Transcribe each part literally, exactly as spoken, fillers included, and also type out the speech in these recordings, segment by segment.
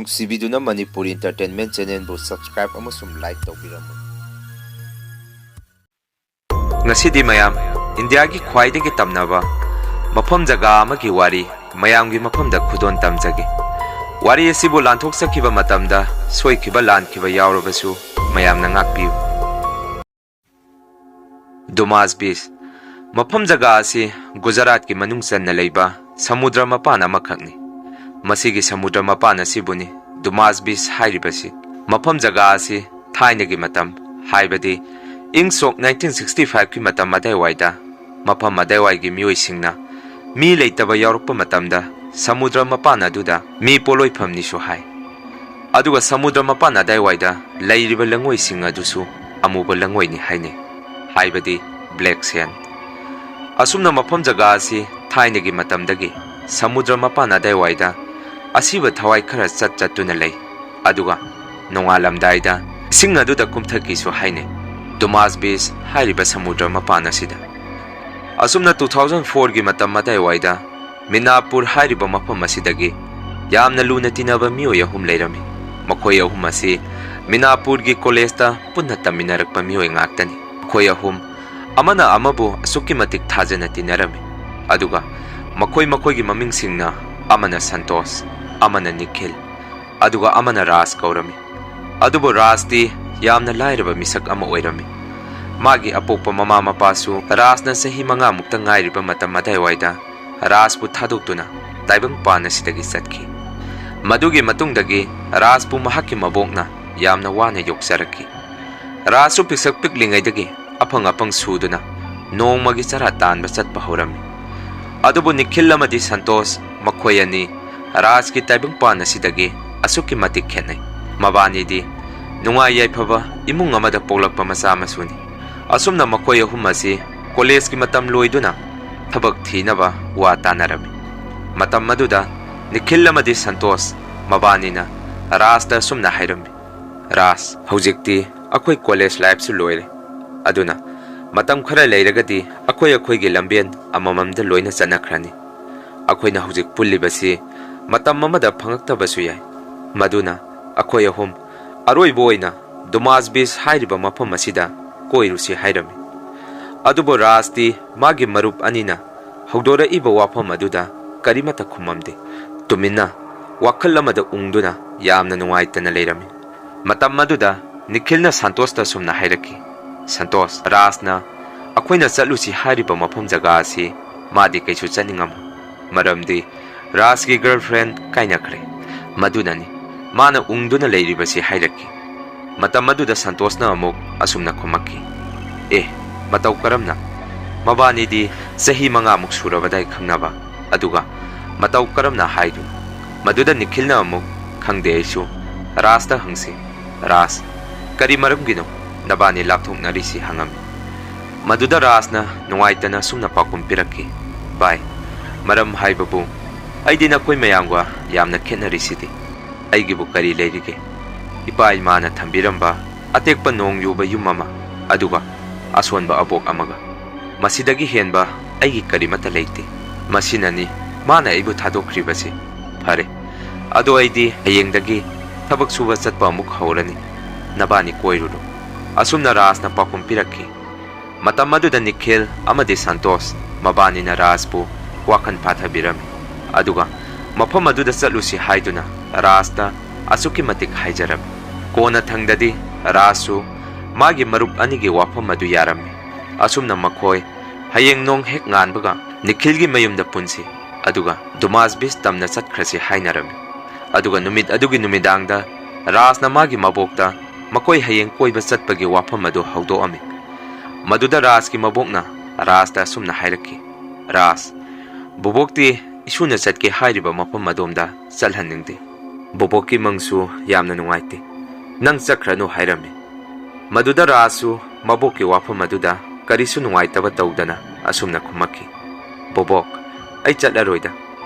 ꯅꯨꯡꯁꯤꯕꯤꯗꯨꯅ Manipur Entertainment Channelꯕꯨ subscribe ꯑꯃꯁꯨꯡ like ꯇꯧꯕꯤꯔꯝꯃꯨ꯫ ꯉꯁꯤꯗꯤ ꯃꯌꯥꯝ ꯏꯟꯗꯤꯌꯥꯒꯤ ꯈ꯭ꯋꯥꯏꯗꯒꯤ ꯇꯝꯅꯕ ꯃꯐꯝ ꯖꯒꯥ ꯑꯃꯒꯤ ꯋꯥꯔꯤ ꯃꯌꯥꯝꯒꯤ ꯃꯐꯝꯗ ꯈꯨꯗꯣꯟ ꯇꯝꯖꯒꯦ꯫ ꯋꯥꯔꯤ ꯑꯁꯤꯕꯨ ꯂꯥꯟꯊꯣꯛꯆꯈꯤꯕ ꯃꯇꯝꯗ ꯁꯣꯏꯈꯤꯕ ꯂꯥꯟꯈꯤꯕ ꯌꯥꯎꯔꯕꯁꯨ ꯃꯌꯥꯝꯅ ꯉꯥꯛꯄꯤꯌꯨ꯫ ꯗꯨꯃꯥꯁ ꯕꯤꯆ꯫ ꯃꯐꯝ ꯖꯒꯥ ꯑꯁꯤ ꯒꯨꯖꯔꯥꯠꯀꯤ ꯃꯅꯨꯡ ꯆꯟꯅ ꯂꯩꯕ ꯁꯃꯨꯗ꯭ꯔ ꯃꯄꯥꯟ ꯑꯃꯈꯛꯅꯤ꯫ ꯃꯁꯤꯒꯤ ꯁꯃꯨꯗ꯭ꯔ ꯃꯄꯥꯟ ꯑꯁꯤꯕꯨꯅꯤ ꯗꯨꯃꯥꯁ ꯕꯤꯆ ꯍꯥꯏꯔꯤꯕꯁꯤ꯫ ꯃꯐꯝ ꯖꯒꯥ ꯑꯁꯤ ꯊꯥꯏꯅꯒꯤ ꯃꯇꯝ, ꯍꯥꯏꯕꯗꯤ ꯏꯪ ꯁꯣꯛ nineteen sixty fiveꯀꯤ ꯃꯇꯝ ꯑꯗꯥꯏꯋꯥꯏꯗ ꯃꯐꯝ ꯑꯗꯥꯏꯋꯥꯏꯒꯤ ꯃꯤꯑꯣꯏꯁꯤꯡꯅ ꯃꯤ ꯂꯩꯇꯕ ꯌꯥꯎꯔꯛꯄ ꯃꯇꯝꯗ ꯁꯃꯨꯗ꯭ꯔ ꯃꯄꯥꯟ ꯑꯗꯨꯗ ꯃꯤ ꯄꯣꯠꯂꯣꯏꯐꯝꯅꯤꯁꯨ ꯍꯥꯏ꯫ ꯑꯗꯨꯒ ꯁꯃꯨꯗ꯭ꯔ ꯃꯄꯥꯟ ꯑꯗꯥꯏꯋꯥꯏꯗ ꯂꯩꯔꯤꯕ ꯂꯩꯉꯣꯏꯁꯤꯡ ꯑꯗꯨꯁꯨ ꯑꯃꯨꯕ ꯂꯩꯉꯣꯏꯅꯤ ꯍꯥꯏꯅꯩ, ꯍꯥꯏꯕꯗꯤ black sand꯫ ꯑꯁꯨꯝꯅ ꯃꯐꯝ ꯖꯒꯥ ꯑꯁꯤ ꯊꯥꯏꯅꯒꯤ ꯃꯇꯝꯗꯒꯤ ꯁꯃꯨꯗ꯭ꯔ ꯃꯄꯥꯟ ꯑꯗꯥꯏꯋꯥꯏꯗ ꯑꯁꯤꯕ ꯊꯋꯥꯏ ꯈꯔ ꯆꯠ ꯆꯠꯇꯨꯅ ꯂꯩ꯫ ꯑꯗꯨꯒ ꯅꯣꯡꯉꯥꯜꯂꯝꯗꯥꯏꯗ ꯏꯁꯤꯡ ꯑꯗꯨꯗ ꯀꯨꯝꯊꯈꯤꯁꯨ ꯍꯥꯏꯅꯩ, ꯗꯨꯃꯥꯁ ꯕꯤꯆ ꯍꯥꯏꯔꯤꯕ ꯁꯃꯨꯗ꯭ꯔ ꯃꯄꯥꯟ ꯑꯁꯤꯗ꯫ ꯑꯁꯨꯝꯅ two thousand fourꯒꯤ ꯃꯇꯝ ꯑꯗꯥꯏꯋꯥꯏꯗ ꯃꯤꯅꯥꯄꯨꯔ ꯍꯥꯏꯔꯤꯕ ꯃꯐꯝ ꯑꯁꯤꯗꯒꯤ ꯌꯥꯝꯅ ꯂꯨꯅ ꯇꯤꯟꯅꯕ ꯃꯤꯑꯣꯏ ꯑꯍꯨꯝ ꯂꯩꯔꯝꯃꯤ꯫ ꯃꯈꯣꯏ ꯑꯍꯨꯝ ꯑꯁꯤ ꯃꯤꯅꯥꯄꯨꯔꯒꯤ ꯀꯣꯂꯦꯖꯇ ꯄꯨꯟꯅ ꯇꯝꯃꯤꯟꯅꯔꯛꯄ ꯃꯤꯑꯣꯏ ꯉꯥꯛꯇꯅꯤ꯫ ꯃꯈꯣꯏ ꯑꯍꯨꯝ ꯑꯃꯅ ꯑꯃꯕꯨ ꯑꯁꯨꯛꯀꯤ ꯃꯇꯤꯛ ꯊꯥꯖꯅ ꯇꯤꯟꯅꯔꯝꯃꯤ꯫ ꯑꯗꯨꯒ ꯃꯈꯣꯏ ꯃꯈꯣꯏꯒꯤ ꯃꯃꯤꯡꯁꯤꯡꯅ ꯑꯃꯅ ꯁꯟꯇꯣꯁ, ꯑꯃꯅ ꯅꯤꯈꯤꯜ, ꯑꯗꯨꯒ ꯑꯃꯅ ꯔꯥꯖ ꯀꯧꯔꯝꯃꯤ꯫ ꯑꯗꯨꯕꯨ ꯔꯥꯖꯇꯤ ꯌꯥꯝꯅ ꯂꯥꯏꯔꯕ ꯃꯤꯁꯛ ꯑꯃ ꯑꯣꯏꯔꯝꯃꯤ꯫ ꯃꯥꯒꯤ ꯑꯄꯣꯛꯄ ꯃꯃꯥ ꯃꯄꯥꯁꯨ ꯔꯥꯖꯅ ꯆꯍꯤ ꯃꯉꯥꯃꯨꯛꯇ ꯉꯥꯏꯔꯤꯕ ꯃꯇꯝ ꯑꯗꯥꯏꯋꯥꯏꯗ ꯔꯥꯖꯄꯨ ꯊꯥꯗꯣꯛꯇꯨꯅ ꯇꯥꯏꯕꯪꯄꯥꯟ ꯑꯁꯤꯗꯒꯤ ꯆꯠꯈꯤ꯫ ꯃꯗꯨꯒꯤ ꯃꯇꯨꯡꯗꯒꯤ ꯔꯥꯖꯄꯨ ꯃꯍꯥꯛꯀꯤ ꯃꯕꯣꯛꯅ ꯌꯥꯝꯅ ꯋꯥꯅ ꯌꯣꯛꯆꯔꯛꯈꯤ꯫ ꯔꯥꯖꯁꯨ ꯄꯤꯁꯛ ꯄꯤꯛꯂꯤꯉꯩꯗꯒꯤ ꯑꯐꯪ ꯑꯐꯪ ꯁꯨꯗꯨꯅ ꯅꯣꯡꯃꯒꯤ ꯆꯔꯥ ꯇꯥꯟꯕ ꯆꯠꯄ ꯍꯧꯔꯝꯃꯤ꯫ ꯑꯗꯨꯕꯨ ꯅꯤꯈꯤꯜ ꯑꯃꯗꯤ ꯁꯟꯇꯣꯁ ꯃꯈꯣꯏ ꯑꯅꯤ ꯔꯥꯖꯀꯤ ꯇꯥꯏꯕꯪꯄꯥꯟ ꯑꯁꯤꯗꯒꯤ ꯑꯁꯨꯛꯀꯤ ꯃꯇꯤꯛ ꯈꯦꯠꯅꯩ꯫ ꯃꯕꯥꯅꯤꯗꯤ ꯅꯨꯡꯉꯥꯏ ꯌꯥꯏꯐꯕ ꯏꯃꯨꯡ ꯑꯃꯗ ꯄꯣꯛꯂꯛꯄ ꯃꯆꯥ ꯃꯁꯨꯅꯤ꯫ ꯑꯁꯨꯝꯅ ꯃꯈꯣꯏ ꯑꯍꯨꯝ ꯑꯁꯤ ꯀꯣꯂꯦꯖꯀꯤ ꯃꯇꯝ ꯂꯣꯏꯗꯨꯅ ꯊꯕꯛ ꯊꯤꯅꯕ ꯋꯥ ꯇꯥꯅꯔꯝꯃꯤ꯫ ꯃꯇꯝ ꯑꯗꯨꯗ ꯅꯤꯈꯤꯜ ꯑꯃꯗꯤ ꯁꯟꯇꯣꯁ ꯃꯕꯥꯅꯤꯅ ꯔꯥꯖꯇ ꯑꯁꯨꯝꯅ ꯍꯥꯏꯔꯝꯃꯤ, "ꯔꯥꯖ, ꯍꯧꯖꯤꯛꯇꯤ ꯑꯩꯈꯣꯏ ꯀꯣꯂꯦꯖ ꯂꯥꯏꯐꯁꯨ ꯂꯣꯏꯔꯦ꯫ ꯑꯗꯨꯅ ꯃꯇꯝ ꯈꯔ ꯂꯩꯔꯒꯗꯤ ꯑꯩꯈꯣꯏ ꯑꯩꯈꯣꯏꯒꯤ ꯂꯝꯕꯦꯟ ꯑꯃꯃꯝꯗ ꯂꯣꯏꯅ ꯆꯠꯅꯈ꯭ꯔꯅꯤ꯫ ꯑꯩꯈꯣꯏꯅ ꯍꯧꯖꯤꯛ ꯄꯨꯜꯂꯤꯕꯁꯤ ꯃꯇꯝ ꯑꯃꯗ ꯐꯪꯉꯛꯇꯕꯁꯨ ꯌꯥꯏ꯫ ꯃꯗꯨꯅ ꯑꯩꯈꯣꯏ ꯑꯍꯨꯝ ꯑꯔꯣꯏꯕ ꯑꯣꯏꯅ ꯗꯨꯃꯥꯖ ꯕꯤꯆ ꯍꯥꯏꯔꯤꯕ ꯃꯐꯝ ꯑꯁꯤꯗ ꯀꯣꯏꯔꯨꯁꯤ ꯍꯥꯏꯔꯝꯃꯤ꯫ ꯑꯗꯨꯕꯨ ꯔꯥꯖꯇꯤ ꯃꯥꯒꯤ ꯃꯔꯨꯞ ꯑꯅꯤꯅ ꯍꯧꯗꯣꯔꯛꯏꯕ ꯋꯥꯐꯝ ꯑꯗꯨꯗ ꯀꯔꯤꯃꯠꯇ ꯈꯨꯝꯃꯝꯗꯦ꯫ ꯇꯨꯃꯤꯟꯅ ꯋꯥꯈꯜ ꯑꯃꯗ ꯎꯪꯗꯨꯅ ꯌꯥꯝꯅ ꯅꯨꯡꯉꯥꯏꯇꯅ ꯂꯩꯔꯝꯃꯤ꯫ ꯃꯇꯝ ꯑꯗꯨꯗ ꯅꯤꯈꯤꯜꯅ ꯁꯥꯟꯇꯣꯁꯇ ꯑꯁꯨꯝꯅ ꯍꯥꯏꯔꯛꯈꯤ, "ꯁꯥꯟꯇꯣꯁ, ꯔꯥꯖꯅ ꯑꯩꯈꯣꯏꯅ ꯆꯠꯂꯨꯁꯤ ꯍꯥꯏꯔꯤꯕ ꯃꯐꯝ ꯖꯒꯥ ꯑꯁꯤ ꯃꯥꯗꯤ ꯀꯩꯁꯨ ꯆꯠꯅꯤꯡꯉꯝꯃꯣꯏ꯫ ꯃꯔꯝꯗꯤ ꯔꯥꯖꯀꯤ ꯒꯔꯜꯐ꯭ꯔꯦꯟ ꯀꯥꯏꯅꯈ꯭ꯔꯦ꯫ ꯃꯗꯨꯅꯅꯤ ꯃꯥꯅ ꯎꯪꯗꯨꯅ ꯂꯩꯔꯤꯕꯁꯤ" ꯍꯥꯏꯔꯛꯈꯤ꯫ ꯃꯇꯝ ꯑꯗꯨꯗ ꯁꯥꯟꯇꯣꯁꯅ ꯑꯃꯨꯛ ꯑꯁꯨꯝꯅ ꯈꯨꯝꯃꯛꯈꯤ, "ꯑꯦ, ꯃꯇꯧ ꯀꯔꯝꯅ? ꯃꯕꯥꯅꯤꯗꯤ ꯆꯍꯤ ꯃꯉꯥꯃꯨꯛ ꯁꯨꯔꯕꯗꯥꯏ ꯈꯪꯅꯕ, ꯑꯗꯨꯒ ꯃꯇꯧ ꯀꯔꯝꯅ ꯍꯥꯏꯗꯨꯅ?" ꯃꯗꯨꯗ ꯅꯤꯈꯤꯜꯅ ꯑꯃꯨꯛ, "ꯈꯪꯗꯦ ꯑꯩꯁꯨ, ꯔꯥꯖꯇ ꯍꯪꯁꯤ꯫ ꯔꯥꯖ, ꯀꯔꯤ ꯃꯔꯝꯒꯤꯅꯣ ꯅꯕꯥꯅꯤ ꯂꯥꯞꯊꯣꯛꯅꯔꯤꯁꯤ?" ꯍꯪꯉꯝꯃꯤ꯫ ꯃꯗꯨꯗ ꯔꯥꯖꯅ ꯅꯨꯡꯉꯥꯏꯇꯅ ꯁꯨꯝꯅ ꯄꯥꯎꯈꯨꯝ ꯄꯤꯔꯛꯈꯤ, "ꯚꯥꯏ, ꯃꯔꯝ ꯍꯥꯏꯕꯕꯨ ꯑꯩꯗꯤ ꯅꯈꯣꯏ ꯃꯌꯥꯝꯒ ꯌꯥꯝꯅ ꯈꯦꯠꯅꯔꯤꯁꯤꯗꯤ꯫ ꯑꯩꯒꯤꯕꯨ ꯀꯔꯤ ꯂꯩꯔꯤꯒꯦ? ꯏꯄꯥ ꯏꯃꯥꯅ ꯊꯝꯕꯤꯔꯝꯕ ꯑꯇꯦꯛꯄ ꯅꯣꯡ ꯌꯨꯕ ꯌꯨꯝ ꯑꯃ, ꯑꯗꯨꯒ ꯑꯁꯣꯟꯕ ꯑꯕꯣꯛ ꯑꯃꯒ꯫ ꯃꯁꯤꯗꯒꯤ ꯍꯦꯟꯕ ꯑꯩꯒꯤ ꯀꯔꯤꯃꯠꯇ ꯂꯩꯇꯦ꯫ ꯃꯁꯤꯅꯅꯤ ꯃꯥꯅ ꯑꯩꯕꯨ ꯊꯥꯗꯣꯛꯈ꯭ꯔꯤꯕꯁꯤ꯫ ꯐꯔꯦ, ꯑꯗꯣ ꯑꯩꯗꯤ ꯍꯌꯦꯡꯗꯒꯤ ꯊꯕꯛ ꯁꯨꯕ ꯆꯠꯄ ꯑꯃꯨꯛ ꯍꯧꯔꯅꯤ꯫ ꯅꯕꯥꯅꯤ ꯀꯣꯏꯔꯨꯔꯣ꯫" ꯑꯁꯨꯝꯅ ꯔꯥꯖꯅ ꯄꯥꯎꯈꯨꯝ ꯄꯤꯔꯛꯈꯤ꯫ ꯃꯇꯝ ꯑꯗꯨꯗ ꯅꯤꯈꯤꯜ ꯑꯃꯗꯤ ꯁꯟꯇꯣꯁ ꯃꯕꯥꯅꯤꯅ ꯔꯥꯖꯄꯨ ꯋꯥꯈꯜ ꯐꯥꯊꯕꯤꯔꯝꯃꯤ꯫ ꯑꯗꯨꯒ ꯃꯐꯝ ꯑꯗꯨꯗ ꯆꯠꯂꯨꯁꯤ ꯍꯥꯏꯗꯨꯅ ꯔꯥꯖꯇ ꯑꯁꯨꯛꯀꯤ ꯃꯇꯤꯛ ꯍꯥꯏꯖꯔꯝꯃꯤ꯫ ꯀꯣꯟꯅꯊꯪꯗꯗꯤ ꯔꯥꯖꯁꯨ ꯃꯥꯒꯤ ꯃꯔꯨꯞ ꯑꯅꯤꯒꯤ ꯋꯥꯐꯝ ꯑꯗꯨ ꯌꯥꯔꯝꯃꯤ꯫ ꯑꯁꯨꯝꯅ ꯃꯈꯣꯏ ꯍꯌꯦꯡ ꯅꯣꯡ ꯍꯦꯛ ꯉꯥꯟꯕꯒ ꯅꯤꯈꯤꯜꯒꯤ ꯃꯌꯨꯝꯗ ꯄꯨꯟꯁꯤ, ꯑꯗꯨꯒ ꯗꯨꯃꯥꯖ ꯕꯤꯆ ꯇꯝꯅ ꯆꯠꯈ꯭ꯔꯁꯤ ꯍꯥꯏꯅꯔꯝꯃꯤ꯫ ꯑꯗꯨꯒ ꯅꯨꯃꯤꯠ ꯑꯗꯨꯒꯤ ꯅꯨꯃꯤꯗꯥꯡꯗ ꯔꯥꯖꯅ ꯃꯥꯒꯤ ꯃꯕꯣꯛꯇ ꯃꯈꯣꯏ ꯍꯌꯦꯡ ꯀꯣꯏꯕ ꯆꯠꯄꯒꯤ ꯋꯥꯐꯝ ꯑꯗꯨ ꯍꯧꯗꯣꯛꯑꯝꯃꯤ꯫ ꯃꯗꯨꯗ ꯔꯥꯖꯀꯤ ꯃꯕꯣꯛꯅ ꯔꯥꯖꯇ ꯑꯁꯨꯝꯅ ꯍꯥꯏꯔꯛꯈꯤ, "ꯔꯥꯖ, ꯕꯣꯕꯣꯛꯇꯤ ꯏꯁꯨꯅ ꯆꯠꯀꯦ ꯍꯥꯏꯔꯤꯕ ꯃꯐꯝ ꯑꯗꯣꯝꯗ ꯆꯠꯍꯟꯅꯤꯡꯗꯦ꯫ ꯕꯣꯕꯣꯛꯀꯤ ꯃꯪꯁꯨ ꯌꯥꯝꯅ ꯅꯨꯡꯉꯥꯏꯇꯦ꯫ ꯅꯪ ꯆꯠꯈ꯭ꯔꯅꯨ ꯍꯥꯏꯔꯝꯃꯤ꯫" ꯃꯗꯨꯗ ꯔꯥꯖꯁꯨ ꯃꯕꯣꯛꯀꯤ ꯋꯥꯐꯝ ꯑꯗꯨꯗ ꯀꯔꯤꯁꯨ ꯅꯨꯡꯉꯥꯏꯇꯕ ꯇꯧꯗꯅ ꯑꯁꯨꯝꯅ ꯈꯨꯝꯃꯛꯈꯤ, "ꯕꯣꯕꯣꯛ, ꯑꯩ ꯆꯠꯂꯔꯣꯏꯗ꯫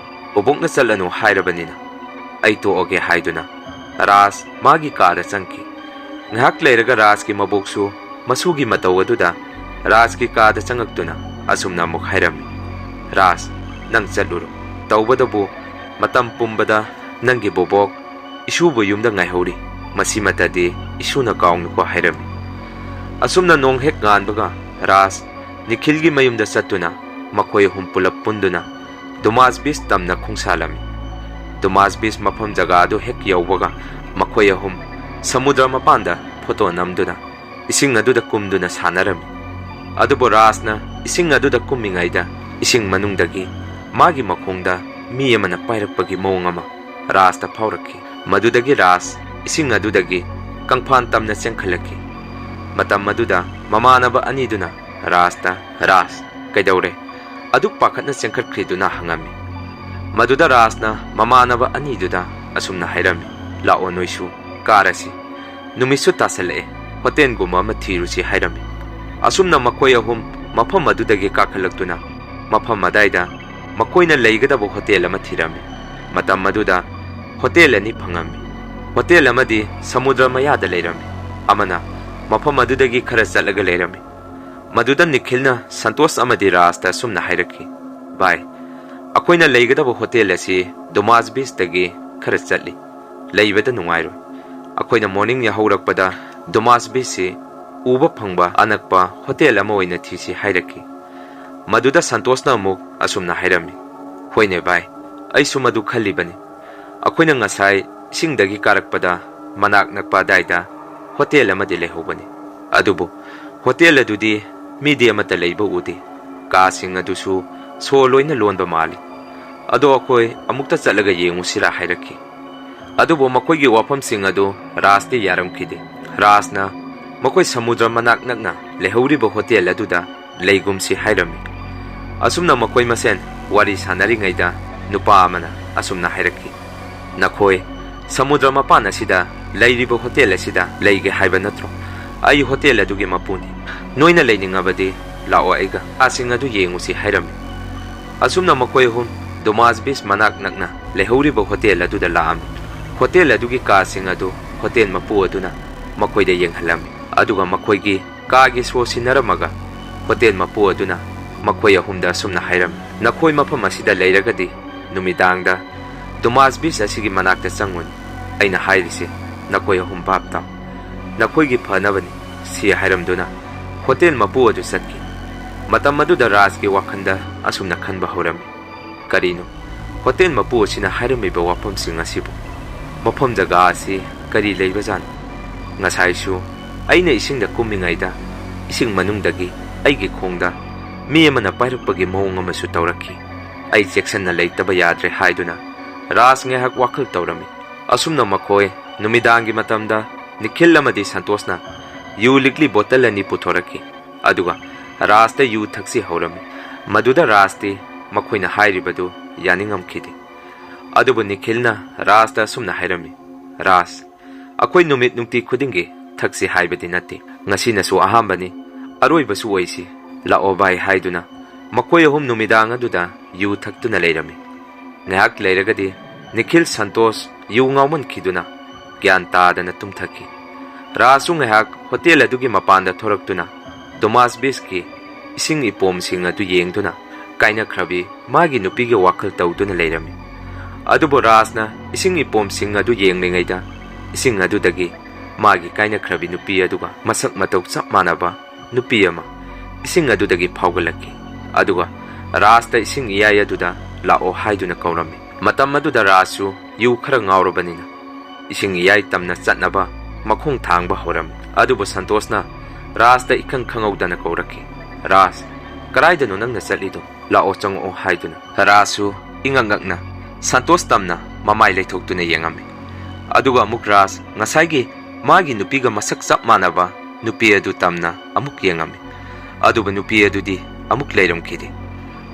ꯕꯣꯕꯣꯛꯅ ꯆꯠꯂꯅꯨ ꯍꯥꯏꯔꯕꯅꯤꯅ ꯑꯩ ꯇꯣꯛꯑꯒꯦ" ꯍꯥꯏꯗꯨꯅ ꯔꯥꯖ ꯃꯥꯒꯤ ꯀꯥꯗ ꯆꯪꯈꯤ꯫ ꯉꯥꯏꯍꯥꯛ ꯂꯩꯔꯒ ꯔꯥꯖꯀꯤ ꯃꯕꯣꯛꯁꯨ ꯃꯁꯨꯒꯤ ꯃꯇꯧ ꯑꯗꯨꯗ ꯔꯥꯖꯀꯤ ꯀꯥꯗ ꯆꯪꯉꯛꯇꯨꯅ ꯑꯁꯨꯝꯅ ꯑꯃꯨꯛ ꯍꯥꯏꯔꯝꯃꯤ, "ꯔꯥꯖ, ꯅꯪ ꯆꯠꯂꯨꯔꯣ꯫ ꯇꯧꯕꯗꯕꯨ ꯃꯇꯝ ꯄꯨꯝꯕꯗ ꯅꯪꯒꯤ ꯕꯣꯕꯣꯛ "ꯏꯁꯨꯕꯨ ꯌꯨꯝꯗ ꯉꯥꯏꯍꯧꯔꯤ, ꯃꯁꯤꯃꯇꯗꯤ ꯏꯁꯨꯅ ꯀꯥꯎꯅꯨꯀꯣ" ꯍꯥꯏꯔꯝꯃꯤ꯫ ꯑꯁꯨꯝꯅ ꯅꯣꯡ ꯍꯦꯛ ꯉꯥꯟꯕꯒ ꯔꯥꯖ ꯅꯤꯈꯤꯜꯒꯤ ꯃꯌꯨꯝꯗ ꯆꯠꯇꯨꯅ ꯃꯈꯣꯏ ꯑꯍꯨꯝ ꯄꯨꯂꯞ ꯄꯨꯟꯗꯨꯅ ꯗꯨꯃꯥꯖ ꯕꯤꯆ ꯇꯝꯅ ꯈꯣꯡꯁꯥꯜꯂꯝꯃꯤ꯫ ꯗꯨꯃꯥꯖ ꯕꯤꯆ ꯃꯐꯝ ꯖꯒꯥ ꯑꯗꯨ ꯍꯦꯛ ꯌꯧꯕꯒ ꯃꯈꯣꯏ ꯑꯍꯨꯝ ꯁꯃꯨꯗ꯭ꯔ ꯃꯄꯥꯟꯗ ꯐꯣꯇꯣ ꯅꯝꯗꯨꯅ ꯏꯁꯤꯡ ꯑꯗꯨꯗ ꯀꯨꯝꯗꯨꯅ ꯁꯥꯟꯅꯔꯝꯃꯤ꯫ ꯑꯗꯨꯕꯨ ꯔꯥꯖꯅ ꯏꯁꯤꯡ ꯑꯗꯨꯗ ꯀꯨꯝꯃꯤꯉꯩꯗ ꯏꯁꯤꯡ ꯃꯅꯨꯡꯗꯒꯤ ꯃꯥꯒꯤ ꯃꯈꯣꯡꯗ ꯃꯤ ꯑꯃꯅ ꯄꯥꯏꯔꯛꯄꯒꯤ ꯃꯑꯣꯡ ꯑꯃ ꯔꯥꯖꯇ ꯐꯥꯎꯔꯛꯈꯤ꯫ ꯃꯗꯨꯗꯒꯤ ꯔꯥꯖ ꯏꯁꯤꯡ ꯑꯗꯨꯗꯒꯤ ꯀꯪꯐꯥꯟ ꯇꯝꯅ ꯆꯦꯟꯈꯠꯂꯛꯈꯤ꯫ ꯃꯇꯝ ꯑꯗꯨꯗ ꯃꯃꯥꯟꯅꯕ ꯑꯅꯤꯗꯨꯅ ꯔꯥꯖꯇ, "ꯔꯥꯖ, ꯀꯩꯗꯧꯔꯦ? ꯑꯗꯨꯛ ꯄꯥꯈꯠꯅ ꯆꯦꯟꯈꯠꯈ꯭ꯔꯤꯗꯨꯅ?" ꯍꯪꯉꯝꯃꯤ꯫ ꯃꯗꯨꯗ ꯔꯥꯖꯅ ꯃꯃꯥꯟꯅꯕ ꯑꯅꯤꯗꯨꯗ ꯑꯁꯨꯝꯅ ꯍꯥꯏꯔꯝꯃꯤ, "ꯂꯥꯛꯑꯣ ꯅꯣꯏꯁꯨ ꯀꯥꯔꯁꯤ꯫ ꯅꯨꯃꯤꯠꯁꯨ ꯇꯥꯁꯜꯂꯛꯑꯦ, ꯍꯣꯇꯦꯜꯒꯨꯝꯕ ꯑꯃ ꯊꯤꯔꯨꯁꯤ" ꯍꯥꯏꯔꯝꯃꯤ꯫ ꯑꯁꯨꯝꯅ ꯃꯈꯣꯏ ꯑꯍꯨꯝ ꯃꯐꯝ ꯑꯗꯨꯗꯒꯤ ꯀꯥꯈꯠꯂꯛꯇꯨꯅ ꯃꯐꯝ ꯑꯗꯥꯏꯗ ꯃꯈꯣꯏꯅ ꯂꯩꯒꯗꯕ ꯍꯣꯇꯦꯜ ꯑꯃ ꯊꯤꯔꯝꯃꯤ꯫ ꯃꯇꯝ ꯑꯗꯨꯗ ꯍꯣꯇꯦꯜ ꯑꯅꯤ ꯐꯪꯉꯝꯃꯤ꯫ ꯍꯣꯇꯦꯜ ꯑꯃꯗꯤ ꯁꯃꯨꯗ꯭ꯔ ꯃꯌꯥꯗ ꯂꯩꯔꯝꯃꯤ, ꯑꯃꯅ ꯃꯐꯝ ꯑꯗꯨꯗꯒꯤ ꯈꯔ ꯆꯠꯂꯒ ꯂꯩꯔꯝꯃꯤ꯫ ꯃꯗꯨꯗ ꯅꯤꯈꯤꯜꯅ ꯁꯟꯇꯣꯁ ꯑꯃꯗꯤ ꯔꯥꯖꯇ ꯑꯁꯨꯝꯅ ꯍꯥꯏꯔꯛꯈꯤ, "ꯚꯥꯏ, ꯑꯩꯈꯣꯏꯅ ꯂꯩꯒꯗꯕ ꯍꯣꯇꯦꯜ ꯑꯁꯤ ꯗꯨꯃꯥꯖ ꯕꯤꯆꯇꯒꯤ ꯈꯔ ꯆꯠꯂꯤ, ꯂꯩꯕꯗ ꯅꯨꯡꯉꯥꯏꯔꯣꯏ꯫ ꯑꯩꯈꯣꯏꯅ ꯃꯣꯔꯅꯤꯡ ꯌꯥꯍꯧꯔꯛꯄꯗ ꯗꯨꯃꯥꯖ ꯕꯤꯆꯁꯤ ꯎꯕ ꯐꯪꯕ ꯑꯅꯛꯄ ꯍꯣꯇꯦꯜ ꯑꯃ ꯑꯣꯏꯅ ꯊꯤꯁꯤ" ꯍꯥꯏꯔꯛꯈꯤ꯫ ꯃꯗꯨꯗ ꯁꯟꯇꯣꯁꯅ ꯑꯃꯨꯛ ꯑꯁꯨꯝꯅ ꯍꯥꯏꯔꯝꯃꯤ, "ꯍꯣꯏꯅꯦ ꯚꯥꯏ, ꯑꯩꯁꯨ ꯃꯗꯨ ꯈꯜꯂꯤꯕꯅꯤ꯫ ꯑꯩꯈꯣꯏꯅ ꯉꯁꯥꯏ ꯏꯁꯤꯡꯗꯒꯤ ꯀꯥꯔꯛꯄꯗ ꯃꯅꯥꯛ ꯅꯛꯄ ꯑꯗꯥꯏꯗ ꯍꯣꯇꯦꯜ ꯑꯃꯗꯤ ꯂꯩꯍꯧꯕꯅꯤ, ꯑꯗꯨꯕꯨ ꯍꯣꯇꯦꯜ ꯑꯗꯨꯗꯤ ꯃꯤꯗꯤ ꯑꯃꯠꯇ ꯂꯩꯕ ꯎꯗꯦ, ꯀꯥꯁꯤꯡ ꯑꯗꯨꯁꯨ ꯁꯣ ꯂꯣꯏꯅ ꯂꯣꯟꯕ ꯃꯥꯜꯂꯤ꯫ ꯑꯗꯣ ꯑꯩꯈꯣꯏ ꯑꯃꯨꯛꯇ ꯆꯠꯂꯒ ꯌꯦꯡꯉꯨꯁꯤꯔꯥ?" ꯍꯥꯏꯔꯛꯈꯤ꯫ ꯑꯗꯨꯕꯨ ꯃꯈꯣꯏꯒꯤ ꯋꯥꯐꯝꯁꯤꯡ ꯑꯗꯨ ꯔꯥꯖꯇꯤ ꯌꯥꯔꯝꯈꯤꯗꯦ꯫ ꯔꯥꯖꯅ ꯃꯈꯣꯏ ꯁꯃꯨꯗ꯭ꯔ ꯃꯅꯥꯛ ꯅꯛꯅ ꯂꯩꯍꯧꯔꯤꯕ ꯍꯣꯇꯦꯜ ꯑꯗꯨꯗ ꯂꯩꯒꯨꯝꯁꯤ ꯍꯥꯏꯔꯝꯃꯤ꯫ ꯑꯁꯨꯝꯅ ꯃꯈꯣꯏ ꯃꯁꯦꯟ ꯋꯥꯔꯤ ꯁꯥꯟꯅꯔꯤꯉꯩꯗ ꯅꯨꯄꯥ ꯑꯃꯅ ꯑꯁꯨꯝꯅ ꯍꯥꯏꯔꯛꯈꯤ, "ꯅꯈꯣꯏ ꯁꯃꯨꯗ꯭ꯔ ꯃꯄꯥꯟ ꯑꯁꯤꯗ ꯂꯩꯔꯤꯕ ꯍꯣꯇꯦꯜ ꯑꯁꯤꯗ ꯂꯩꯒꯦ ꯍꯥꯏꯕ ꯅꯠꯇ꯭ꯔꯣ? ꯑꯩ ꯍꯣꯇꯦꯜ ꯑꯗꯨꯒꯤ ꯃꯄꯨꯅꯤ꯫ ꯅꯣꯏꯅ ꯂꯩꯅꯤꯡꯉꯕꯗꯤ ꯂꯥꯛꯑꯣ ꯑꯩꯒ, ꯀꯥꯁꯤꯡ ꯑꯗꯨ ꯌꯦꯡꯉꯨꯁꯤ" ꯍꯥꯏꯔꯝꯃꯤ꯫ ꯑꯁꯨꯝꯅ ꯃꯈꯣꯏ ꯑꯍꯨꯝ ꯗꯨꯃꯥꯖ ꯕꯤꯆ ꯃꯅꯥꯛ ꯅꯛꯅ ꯂꯩꯍꯧꯔꯤꯕ ꯍꯣꯇꯦꯜ ꯑꯗꯨꯗ ꯂꯥꯛꯑꯝꯃꯤ꯫ ꯍꯣꯇꯦꯜ ꯑꯗꯨꯒꯤ ꯀꯥꯁꯤꯡ ꯑꯗꯨ ꯍꯣꯇꯦꯜ ꯃꯄꯨ ꯑꯗꯨꯅ ꯃꯈꯣꯏꯗ ꯌꯦꯡꯍꯜꯂꯝꯃꯤ, ꯑꯗꯨꯒ ꯃꯈꯣꯏꯒꯤ ꯀꯥꯒꯤ ꯁꯣ ꯁꯤꯟꯅꯔꯝꯃꯒ ꯍꯣꯇꯦꯜ ꯃꯄꯨ ꯑꯗꯨꯅ ꯃꯈꯣꯏ ꯑꯍꯨꯝꯗ ꯑꯁꯨꯝꯅ ꯍꯥꯏꯔꯝꯃꯤ, "ꯅꯈꯣꯏ ꯃꯐꯝ ꯑꯁꯤꯗ ꯂꯩꯔꯒꯗꯤ ꯅꯨꯃꯤꯗꯥꯡꯗ ꯗꯨꯃꯥꯖ ꯕꯤꯆ ꯑꯁꯤꯒꯤ ꯃꯅꯥꯛꯇ ꯆꯪꯉꯨꯅꯤ꯫ "ꯑꯩꯅ ꯍꯥꯏꯔꯤꯁꯦ ꯅꯈꯣꯏ ꯑꯍꯨꯝ ꯚꯥꯞ ꯇꯥꯎ, ꯅꯈꯣꯏꯒꯤ ꯐꯅꯕꯅꯤ" ꯁꯤ ꯍꯥꯏꯔꯝꯗꯨꯅ ꯍꯣꯇꯦꯜ ꯃꯄꯨ ꯑꯗꯨ ꯆꯠꯈꯤ꯫ ꯃꯇꯝ ꯑꯗꯨꯗ ꯔꯥꯖꯀꯤ ꯋꯥꯈꯜꯗ ꯑꯁꯨꯝꯅ ꯈꯟꯕ ꯍꯧꯔꯝꯃꯤ, "ꯀꯔꯤꯅꯣ ꯍꯣꯇꯦꯜ ꯃꯄꯨ ꯑꯁꯤꯅ ꯍꯥꯏꯔꯝꯃꯤꯕ ꯋꯥꯐꯝꯁꯤꯡ ꯑꯁꯤꯕꯨ? ꯃꯐꯝ ꯖꯒꯥ ꯑꯁꯤ ꯀꯔꯤ ꯂꯩꯕꯖꯥꯠꯅꯣ? ꯉꯁꯥꯏꯁꯨ ꯑꯩꯅ ꯏꯁꯤꯡꯗ ꯀꯨꯝꯃꯤꯉꯩꯗ ꯏꯁꯤꯡ ꯃꯅꯨꯡꯗꯒꯤ ꯑꯩꯒꯤ ꯈꯣꯡꯗ ꯃꯤ ꯑꯃꯅ ꯄꯥꯏꯔꯛꯄꯒꯤ ꯃꯑꯣꯡ ꯑꯃꯁꯨ ꯇꯧꯔꯛꯈꯤ꯫ ꯑꯩ ꯆꯦꯛꯁꯤꯟꯅ ꯂꯩꯇꯕ ꯌꯥꯗ꯭ꯔꯦ" ꯍꯥꯏꯗꯨꯅ ꯔꯥꯖ ꯉꯥꯏꯍꯥꯛ ꯋꯥꯈꯜ ꯇꯧꯔꯝꯃꯤ꯫ ꯑꯁꯨꯝꯅ ꯃꯈꯣꯏ ꯅꯨꯃꯤꯗꯥꯡꯒꯤ ꯃꯇꯝꯗ ꯅꯤꯈꯤꯜ ꯑꯃꯗꯤ ꯁꯟꯇꯣꯁꯅ ꯌꯨ ꯂꯤꯛꯂꯤ ꯕꯣꯇꯜ ꯑꯅꯤ ꯄꯨꯊꯣꯔꯛꯈꯤ꯫ ꯑꯗꯨꯒ ꯔꯥꯖꯇ ꯌꯨ ꯊꯛꯁꯤ ꯍꯧꯔꯝꯃꯤ꯫ ꯃꯗꯨꯗ ꯔꯥꯖꯇꯤ ꯃꯈꯣꯏꯅ ꯍꯥꯏꯔꯤꯕꯗꯨ ꯌꯥꯅꯤꯡꯉꯝꯈꯤꯗꯦ꯫ ꯑꯗꯨꯕꯨ ꯅꯤꯈꯤꯜꯅ ꯔꯥꯖꯇ ꯑꯁꯨꯝꯅ ꯍꯥꯏꯔꯝꯃꯤ, "ꯔꯥꯖ, ꯑꯩꯈꯣꯏ ꯅꯨꯃꯤꯠ ꯅꯨꯡꯇꯤ ꯈꯨꯗꯤꯡꯒꯤ ꯊꯛꯁꯤ ꯍꯥꯏꯕꯗꯤ ꯅꯠꯇꯦ꯫ ꯉꯁꯤꯅꯁꯨ ꯑꯍꯥꯟꯕꯅꯤ, ꯑꯔꯣꯏꯕꯁꯨ ꯑꯣꯏꯁꯤ꯫ ꯂꯥꯛꯑꯣ ꯚꯥꯏ" ꯍꯥꯏꯗꯨꯅ ꯃꯈꯣꯏ ꯑꯍꯨꯝ ꯅꯨꯃꯤꯗꯥꯡ ꯑꯗꯨꯗ ꯌꯨ ꯊꯛꯇꯨꯅ ꯂꯩꯔꯝꯃꯤ꯫ ꯉꯥꯏꯍꯥꯛ ꯂꯩꯔꯒꯗꯤ ꯅꯤꯈꯤꯜ ꯁꯟꯇꯣꯁ ꯌꯨ ꯉꯥꯎꯃꯟꯈꯤꯗꯨꯅ ꯒ꯭ꯌꯥꯟ ꯇꯥꯗꯅ ꯇꯨꯝꯊꯈꯤ꯫ ꯔꯥꯖꯁꯨ ꯉꯥꯏꯍꯥꯛ ꯍꯣꯇꯦꯜ ꯑꯗꯨꯒꯤ ꯃꯄꯥꯟꯗ ꯊꯣꯔꯛꯇꯨꯅ ꯗꯣꯃꯥꯁ ꯕꯤꯁꯀꯤ ꯏꯁꯤꯡ ꯏꯄꯣꯝꯁꯤꯡ ꯑꯗꯨ ꯌꯦꯡꯗꯨꯅ ꯀꯥꯏꯅꯈ꯭ꯔꯕꯤ ꯃꯥꯒꯤ ꯅꯨꯄꯤꯒꯤ ꯋꯥꯈꯜ ꯇꯧꯗꯨꯅ ꯂꯩꯔꯝꯃꯤ꯫ ꯑꯗꯨꯕꯨ ꯔꯥꯖꯅ ꯏꯁꯤꯡ ꯏꯄꯣꯝꯁꯤꯡ ꯑꯗꯨ ꯌꯦꯡꯂꯤꯉꯩꯗ ꯏꯁꯤꯡ ꯑꯗꯨꯗꯒꯤ ꯃꯥꯒꯤ ꯀꯥꯏꯅꯈ꯭ꯔꯕꯤ ꯅꯨꯄꯤ ꯑꯗꯨꯒ ꯃꯁꯛ ꯃꯇꯧ ꯆꯞ ꯃꯥꯟꯅꯕ ꯅꯨꯄꯤ ꯑꯃ ꯏꯁꯤꯡ ꯑꯗꯨꯗꯒꯤ ꯐꯥꯎꯒꯠꯂꯛꯈꯤ꯫ ꯑꯗꯨꯒ ꯔꯥꯖꯇ ꯏꯁꯤꯡ ꯏꯌꯥꯏ ꯑꯗꯨꯗ ꯂꯥꯛꯑꯣ ꯍꯥꯏꯗꯨꯅ ꯀꯧꯔꯝꯃꯤ꯫ ꯃꯇꯝ ꯑꯗꯨꯗ ꯔꯥꯖꯁꯨ ꯌꯨ ꯈꯔ ꯉꯥꯎꯔꯕꯅꯤꯅ ꯏꯁꯤꯡ ꯏꯌꯥꯏ ꯇꯝꯅ ꯆꯠꯅꯕ ꯃꯈꯣꯡ ꯊꯥꯡꯕ ꯍꯧꯔꯝꯃꯤ꯫ ꯑꯗꯨꯕꯨ ꯁꯟꯇꯣꯁꯅ ꯔꯥꯖꯇ ꯏꯈꯪ ꯈꯪꯍꯧꯗꯅ ꯀꯧꯔꯛꯈꯤ, "ꯔꯥꯖ, ꯀꯗꯥꯏꯗꯅꯣ ꯅꯪꯅ ꯆꯠꯂꯤꯗꯣ? ꯂꯥꯛꯑꯣ, ꯆꯪꯉꯛꯑꯣ" ꯍꯥꯏꯗꯨꯅ꯫ ꯔꯥꯖꯁꯨ ꯏꯉꯛ ꯉꯛꯅ ꯁꯟꯇꯣꯁ ꯇꯝꯅ ꯃꯃꯥꯏ ꯂꯩꯊꯣꯛꯇꯨꯅ ꯌꯦꯡꯉꯝꯃꯤ꯫ ꯑꯗꯨꯒ ꯑꯃꯨꯛ ꯔꯥꯖ ꯉꯁꯥꯏꯒꯤ ꯃꯥꯒꯤ ꯅꯨꯄꯤꯒ ꯃꯁꯛ ꯆꯞ ꯃꯥꯟꯅꯕ ꯅꯨꯄꯤ ꯑꯗꯨ ꯇꯝꯅ ꯑꯃꯨꯛ ꯌꯦꯡꯉꯝꯃꯤ꯫ ꯑꯗꯨꯕꯨ ꯅꯨꯄꯤ ꯑꯗꯨꯗꯤ ꯑꯃꯨꯛ ꯂꯩꯔꯝꯈꯤꯗꯦ꯫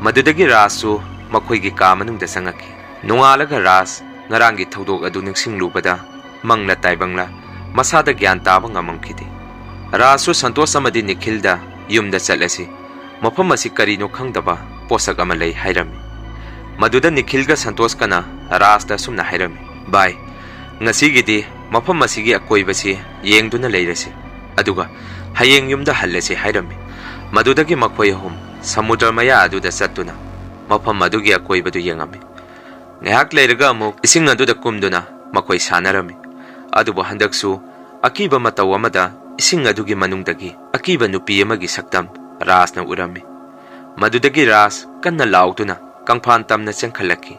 ꯃꯗꯨꯗꯒꯤ ꯔꯥꯖꯁꯨ ꯃꯈꯣꯏꯒꯤ ꯀꯥ ꯃꯅꯨꯡꯗ ꯆꯪꯉꯛꯈꯤ꯫ ꯅꯣꯡꯉꯥꯜꯂꯒ ꯔꯥꯖ ꯉꯔꯥꯡꯒꯤ ꯊꯧꯗꯣꯛ ꯑꯗꯨ ꯅꯤꯡꯁꯤꯡꯂꯨꯕꯗ ꯃꯪꯂ ꯇꯥꯏꯕꯪꯂ ꯃꯁꯥꯗ ꯒ꯭ꯌꯥꯟ ꯇꯥꯕ ꯉꯝꯃꯝꯈꯤꯗꯦ꯫ ꯔꯥꯖꯁꯨ ꯁꯟꯇꯣꯁ ꯑꯃꯗꯤ ꯅꯤꯈꯤꯜꯗ ꯌꯨꯝꯗ ꯆꯠꯂꯁꯤ, ꯃꯐꯝ ꯑꯁꯤ ꯀꯔꯤꯅꯣ ꯈꯪꯗꯕ ꯄꯣꯠꯁꯛ ꯑꯃ ꯂꯩ ꯍꯥꯏꯔꯝꯃꯤ꯫ ꯃꯗꯨꯗ ꯅꯤꯈꯤꯜꯒ ꯁꯟꯇꯣꯁꯀꯅ ꯔꯥꯖꯇ ꯑꯁꯨꯝꯅ ꯍꯥꯏꯔꯝꯃꯤ, "ꯚꯥꯏ, ꯉꯁꯤꯒꯤꯗꯤ ꯃꯐꯝ ꯑꯁꯤꯒꯤ ꯑꯀꯣꯏꯕꯁꯤ ꯌꯦꯡꯗꯨꯅ ꯂꯩꯔꯁꯤ, ꯑꯗꯨꯒ ꯍꯌꯦꯡ ꯌꯨꯝꯗ ꯍꯜꯂꯁꯤ" ꯍꯥꯏꯔꯝꯃꯤ꯫ ꯃꯗꯨꯗꯒꯤ ꯃꯈꯣꯏ ꯑꯍꯨꯝ ꯁꯃꯨꯗ꯭ꯔ ꯃꯌꯥ ꯑꯗꯨꯗ ꯆꯠꯇꯨꯅ ꯃꯐꯝ ꯑꯗꯨꯒꯤ ꯑꯀꯣꯏꯕꯗꯨ ꯌꯦꯡꯉꯝꯃꯤ꯫ ꯉꯥꯏꯍꯥꯛ ꯂꯩꯔꯒ ꯑꯃꯨꯛ ꯏꯁꯤꯡ ꯑꯗꯨꯗ ꯀꯨꯝꯗꯨꯅ ꯃꯈꯣꯏ ꯁꯥꯟꯅꯔꯝꯃꯤ꯫ ꯑꯗꯨꯕꯨ ꯍꯟꯗꯛꯁꯨ ꯑꯀꯤꯕ ꯃꯇꯧ ꯑꯃꯗ ꯏꯁꯤꯡ ꯑꯗꯨꯒꯤ ꯃꯅꯨꯡꯗꯒꯤ ꯑꯀꯤꯕ ꯅꯨꯄꯤ ꯑꯃꯒꯤ ꯁꯛꯇꯝ ꯔꯥꯖꯅ ꯎꯔꯝꯃꯤ꯫ ꯃꯗꯨꯗꯒꯤ ꯔꯥꯖ ꯀꯟꯅ ꯂꯥꯎꯗꯨꯅ ꯀꯪꯐꯥꯟ ꯇꯝꯅ ꯆꯦꯟꯈꯠꯂꯛꯈꯤ꯫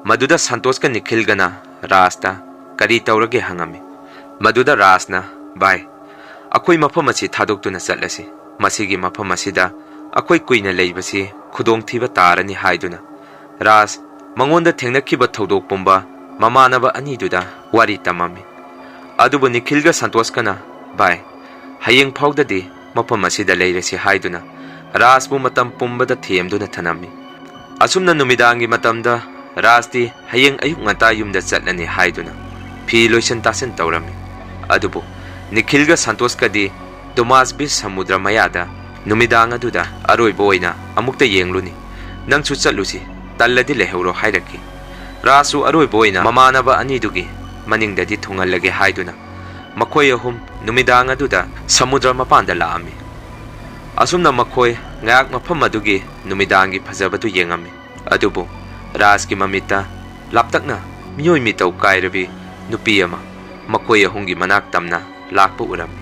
ꯃꯗꯨꯗ ꯁꯟꯇꯣꯁꯀ ꯅꯤꯈꯤꯜꯒꯅ ꯔꯥꯖꯇ "ꯀꯔꯤ ꯇꯧꯔꯒꯦ?" ꯍꯪꯉꯝꯃꯤ꯫ ꯃꯗꯨꯗ ꯔꯥꯖꯅ, "ꯚꯥꯏ, ꯑꯩꯈꯣꯏ ꯃꯐꯝ ꯑꯁꯤ ꯊꯥꯗꯣꯛꯇꯨꯅ ꯆꯠꯂꯁꯤ꯫ ꯃꯁꯤꯒꯤ ꯃꯐꯝ ꯑꯁꯤꯗ ꯑꯩꯈꯣꯏ ꯀꯨꯏꯅ ꯂꯩꯕꯁꯤ ꯈꯨꯗꯣꯡꯊꯤꯕ ꯇꯥꯔꯅꯤ" ꯍꯥꯏꯗꯨꯅ ꯔꯥꯖ ꯃꯉꯣꯟꯗ ꯊꯦꯡꯅꯈꯤꯕ ꯊꯧꯗꯣꯛ ꯄꯨꯝꯕ ꯃꯃꯥꯟꯅꯕ ꯑꯅꯤꯗꯨꯗ ꯋꯥꯔꯤ ꯇꯝꯃꯝꯃꯤ꯫ ꯑꯗꯨꯕꯨ ꯅꯤꯈꯤꯜꯒ ꯁꯟꯇꯣꯁꯀꯅ, "ꯚꯥꯏ, ꯍꯌꯦꯡ ꯐꯥꯎꯗꯗꯤ ꯃꯐꯝ ꯑꯁꯤꯗ ꯂꯩꯔꯁꯤ" ꯍꯥꯏꯗꯨꯅ ꯔꯥꯖꯕꯨ ꯃꯇꯝ ꯄꯨꯝꯕꯗ ꯊꯦꯝꯗꯨꯅ ꯊꯅꯝꯃꯤ꯫ ꯑꯁꯨꯝꯅ ꯅꯨꯃꯤꯗꯥꯡꯒꯤ ꯃꯇꯝꯗ ꯔꯥꯖꯇꯤ ꯍꯌꯦꯡ ꯑꯌꯨꯛ ꯉꯟꯇꯥ ꯌꯨꯝꯗ ꯆꯠꯂꯅꯤ ꯍꯥꯏꯗꯨꯅ ꯐꯤ ꯂꯣꯏꯁꯤꯟ ꯇꯥꯁꯤꯟ ꯇꯧꯔꯝꯃꯤ꯫ ꯑꯗꯨꯕꯨ ꯅꯤꯈꯤꯜꯒ ꯁꯟꯇꯣꯁꯀꯗꯤ ꯗꯨꯃꯥꯁ ꯕꯤꯆ ꯁꯃꯨꯗ꯭ꯔ ꯃꯌꯥꯗ ꯅꯨꯃꯤꯗꯥꯡ ꯑꯗꯨꯗ ꯑꯔꯣꯏꯕ ꯑꯣꯏꯅ ꯑꯃꯨꯛꯇ ꯌꯦꯡꯂꯨꯅꯤ, ꯅꯪꯁꯨ ꯆꯠꯂꯨꯁꯤ, ꯇꯜꯂꯗꯤ ꯂꯩꯍꯧꯔꯣ ꯍꯥꯏꯔꯛꯈꯤ꯫ ꯔꯥꯖꯁꯨ ꯑꯔꯣꯏꯕ ꯑꯣꯏꯅ ꯃꯃꯥꯟꯅꯕ ꯑꯅꯤꯗꯨꯒꯤ ꯃꯅꯤꯡꯗꯗꯤ ꯊꯨꯡꯍꯜꯂꯒꯦ ꯍꯥꯏꯗꯨꯅ ꯃꯈꯣꯏ ꯑꯍꯨꯝ ꯅꯨꯃꯤꯗꯥꯡ ꯑꯗꯨꯗ ꯁꯃꯨꯗ꯭ꯔ ꯃꯄꯥꯟꯗ ꯂꯥꯛꯑꯝꯃꯤ꯫ ꯑꯁꯨꯝꯅ ꯃꯈꯣꯏ ꯉꯥꯏꯍꯥꯛ ꯃꯐꯝ ꯑꯗꯨꯒꯤ ꯅꯨꯃꯤꯗꯥꯡꯒꯤ ꯐꯖꯕꯗꯨ ꯌꯦꯡꯉꯝꯃꯤ꯫ ꯑꯗꯨꯕꯨ ꯔꯥꯖꯀꯤ ꯃꯃꯤꯠꯇ ꯂꯥꯞꯇꯛꯅ ꯃꯤꯑꯣꯏ ꯃꯤꯇꯧ ꯀꯥꯏꯔꯕꯤ ꯅꯨꯄꯤ ꯑꯃ ꯃꯈꯣꯏ ꯑꯍꯨꯝꯒꯤ ꯃꯅꯥꯛ ꯇꯝꯅ ꯂꯥꯛꯄ ꯎꯔꯝꯃꯤ꯫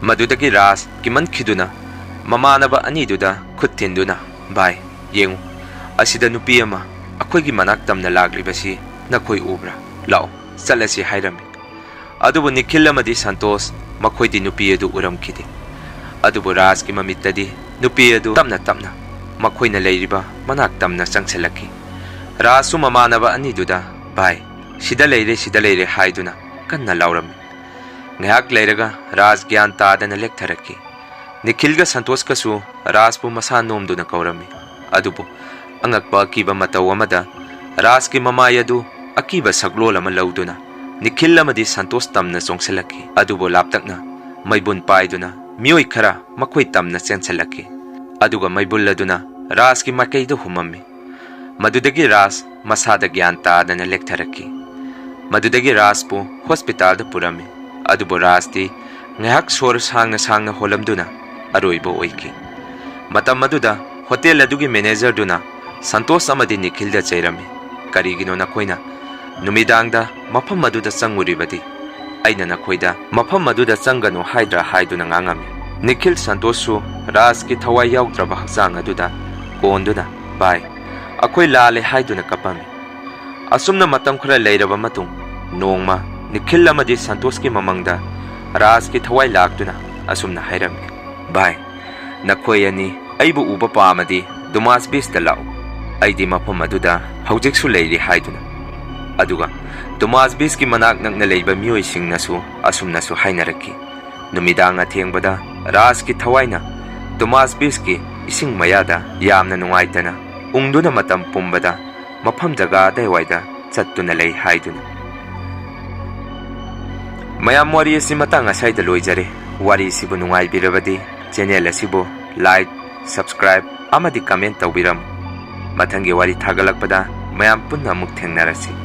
ꯃꯗꯨꯗꯒꯤ ꯔꯥꯖ ꯀꯤꯃꯟꯈꯤꯗꯨꯅ ꯃꯃꯥꯟꯅꯕ ꯑꯅꯤꯗꯨꯗ ꯈꯨꯠ ꯊꯤꯟꯗꯨꯅ, "ꯚꯥꯏ, ꯌꯦꯡꯉꯨ, ꯑꯁꯤꯗ ꯅꯨꯄꯤ ꯑꯃ ꯑꯩꯈꯣꯏꯒꯤ ꯃꯅꯥꯛ ꯇꯝꯅ ꯂꯥꯛꯂꯤꯕꯁꯤ ꯅꯈꯣꯏ ꯎꯕ꯭ꯔꯥ? ꯂꯥꯛꯑꯣ, ꯆꯠꯂꯁꯤ" ꯍꯥꯏꯔꯝꯃꯤ꯫ ꯑꯗꯨꯕꯨ ꯅꯤꯈꯤꯜ ꯑꯃꯗꯤ ꯁꯟꯇꯣꯁ ꯃꯈꯣꯏꯗꯤ ꯅꯨꯄꯤ ꯑꯗꯨ ꯎꯔꯝꯈꯤꯗꯦ꯫ ꯑꯗꯨꯕꯨ ꯔꯥꯖꯀꯤ ꯃꯃꯤꯠꯇꯗꯤ ꯅꯨꯄꯤ ꯑꯗꯨ ꯇꯞꯅ ꯇꯞꯅ ꯃꯈꯣꯏꯅ ꯂꯩꯔꯤꯕ ꯃꯅꯥꯛ ꯇꯝꯅ ꯆꯪꯁꯤꯜꯂꯛꯈꯤ꯫ ꯔꯥꯖꯁꯨ ꯃꯃꯥꯟꯅꯕ ꯑꯅꯤꯗꯨꯗ, "ꯚꯥꯏ, ꯁꯤꯗ ꯂꯩꯔꯦ, ꯁꯤꯗ ꯂꯩꯔꯦ" ꯍꯥꯏꯗꯨꯅ ꯀꯟꯅ ꯂꯥꯎꯔꯝꯃꯤ꯫ ꯉꯥꯏꯍꯥꯛ ꯂꯩꯔꯒ ꯔꯥꯖ ꯒ꯭ꯌꯥꯟ ꯇꯥꯗꯅ ꯂꯦꯛꯊꯔꯛꯈꯤ꯫ ꯅꯤꯈꯤꯜꯒ ꯁꯟꯇꯣꯁꯀꯁꯨ ꯔꯥꯖꯄꯨ ꯃꯁꯥ ꯅꯣꯝꯗꯨꯅ ꯀꯧꯔꯝꯃꯤ꯫ ꯑꯗꯨꯕꯨ ꯑꯉꯛꯄ ꯑꯀꯤꯕ ꯃꯇꯧ ꯑꯃꯗ ꯔꯥꯖꯀꯤ ꯃꯃꯥꯏ ꯑꯗꯨ ꯑꯀꯤꯕ ꯁꯛꯂꯣꯟ ꯑꯃ ꯂꯧꯗꯨꯅ ꯅꯤꯈꯤꯜ ꯑꯃꯗꯤ ꯁꯟꯇꯣꯁ ꯇꯝꯅ ꯆꯣꯡꯁꯤꯜꯂꯛꯈꯤ꯫ ꯑꯗꯨꯕꯨ ꯂꯥꯞꯇꯛꯅ ꯃꯩꯕꯨꯟ ꯄꯥꯏꯗꯨꯅ ꯃꯤꯑꯣꯏ ꯈꯔ ꯃꯈꯣꯏ ꯇꯝꯅ ꯆꯦꯟꯁꯤꯜꯂꯛꯈꯤ꯫ ꯑꯗꯨꯒ ꯃꯩꯕꯨꯜ ꯑꯗꯨꯅ ꯔꯥꯖꯀꯤ ꯃꯥꯏꯀꯩꯗ ꯍꯨꯝꯃꯝꯃꯤ꯫ ꯃꯗꯨꯗꯒꯤ ꯔꯥꯖ ꯃꯁꯥꯗ ꯒ꯭ꯌꯥꯟ ꯇꯥꯗꯅ ꯂꯦꯛꯊꯔꯛꯈꯤ꯫ ꯃꯗꯨꯗꯒꯤ ꯔꯥꯖꯄꯨ ꯍꯣꯁꯄꯤꯇꯥꯜꯗ ꯄꯨꯔꯝꯃꯤ꯫ ꯑꯗꯨꯕꯨ ꯔꯥꯖꯇꯤ ꯉꯥꯏꯍꯥꯛ ꯁꯣꯔ ꯁꯥꯡꯅ ꯁꯥꯡꯅ ꯍꯣꯜꯂꯝꯗꯨꯅ ꯑꯔꯣꯏꯕ ꯑꯣꯏꯈꯤ꯫ ꯃꯇꯝ ꯑꯗꯨꯗ ꯍꯣꯇꯦꯜ ꯑꯗꯨꯒꯤ ꯃꯦꯅꯦꯖꯔꯗꯨꯅ ꯁꯟꯇꯣꯁ ꯑꯃꯗꯤ ꯅꯤꯈꯤꯜꯗ ꯆꯩꯔꯝꯃꯤ, "ꯀꯔꯤꯒꯤꯅꯣ ꯅꯈꯣꯏꯅ ꯅꯨꯃꯤꯗꯥꯡꯗ ꯃꯐꯝ ꯑꯗꯨꯗ ꯆꯪꯉꯨꯔꯤꯕꯗꯤ ꯑꯩꯅ ꯅꯈꯣꯏꯗ ꯃꯐꯝ ꯑꯗꯨꯗ ꯆꯪꯒꯅꯨ ꯍꯥꯏꯗ꯭ꯔꯥ ꯍꯥꯏꯗꯨꯅ ꯉꯥꯡꯉꯝꯃꯤ꯫ ꯅꯤꯈꯤꯜ ꯁꯟꯇꯣꯁꯁꯨ ꯔꯥꯖꯀꯤ ꯊꯋꯥꯏ ꯌꯥꯎꯗ꯭ꯔꯕ ꯍꯛꯆꯥꯡ ꯑꯗꯨꯗ ꯀꯣꯟꯗꯨꯅ, "ꯚꯥꯏ, ꯑꯩꯈꯣꯏ ꯂꯥꯜꯂꯦ" ꯍꯥꯏꯗꯨꯅ ꯀꯞꯄꯝꯃꯤ꯫ ꯑꯁꯨꯝꯅ ꯃꯇꯝ ꯈꯔ ꯂꯩꯔꯕ ꯃꯇꯨꯡ, ꯅꯣꯡꯃ ꯅꯤꯈꯤꯜ ꯑꯃꯗꯤ ꯁꯟꯇꯣꯁꯀꯤ ꯃꯃꯥꯡꯗ ꯔꯥꯖꯀꯤ ꯊꯋꯥꯏ ꯂꯥꯛꯇꯨꯅ ꯑꯁꯨꯝꯅ ꯍꯥꯏꯔꯝꯃꯤ, "ꯚꯥꯏ, ꯅꯈꯣꯏ ꯑꯅꯤ ꯑꯩꯕꯨ ꯎꯕ ꯄꯥꯝꯃꯗꯤ ꯗꯨꯃꯥꯁ ꯕꯤꯁꯇ ꯂꯥꯛꯎ꯫ ꯑꯩꯗꯤ ꯃꯐꯝ ꯑꯗꯨꯗ ꯍꯧꯖꯤꯛꯁꯨ ꯂꯩꯔꯤ" ꯍꯥꯏꯗꯨꯅ꯫ ꯑꯗꯨꯒ ꯗꯨꯃꯥꯁ ꯕꯤꯁꯀꯤ ꯃꯅꯥꯛ ꯅꯛꯅ ꯂꯩꯕ ꯃꯤꯑꯣꯏꯁꯤꯡꯅꯁꯨ ꯑꯁꯨꯝꯅꯁꯨ ꯍꯥꯏꯅꯔꯛꯈꯤ꯫ ꯅꯨꯃꯤꯗꯥꯡ ꯑꯊꯦꯡꯕꯗ ꯔꯥꯖꯀꯤ ꯊꯋꯥꯏꯅ ꯗꯨꯃꯥꯁ ꯕꯤꯁꯀꯤ ꯏꯁꯤꯡ ꯃꯌꯥꯗ ꯌꯥꯝꯅ ꯅꯨꯡꯉꯥꯏꯇꯅ ꯎꯪꯗꯨꯅ ꯃꯇꯝ ꯄꯨꯝꯕꯗ ꯃꯐꯝ ꯖꯒꯥ ꯑꯗꯥꯏꯋꯥꯏꯗ ꯆꯠꯇꯨꯅ ꯂꯩ ꯍꯥꯏꯗꯨꯅ꯫ ꯃꯌꯥꯝ, ꯋꯥꯔꯤ ꯑꯁꯤ ꯃꯇꯥꯡ ꯑꯁ꯭ꯋꯥꯏꯗ ꯂꯣꯏꯖꯔꯦ꯫ ꯋꯥꯔꯤꯁꯤꯕꯨ ꯅꯨꯡꯉꯥꯏꯕꯤꯔꯕꯗꯤ channel ꯑꯁꯤꯕꯨ like, subscribe ꯑꯃꯗꯤ comment ꯇꯧꯕꯤꯔꯝꯃꯨ꯫ ꯃꯊꯪꯒꯤ ꯋꯥꯔꯤ ꯊꯥꯒꯠꯂꯛꯄꯗ ꯃꯌꯥꯝ ꯄꯨꯟꯅ ꯑꯃꯨꯛ ꯊꯦꯡꯅꯔꯁꯤ꯫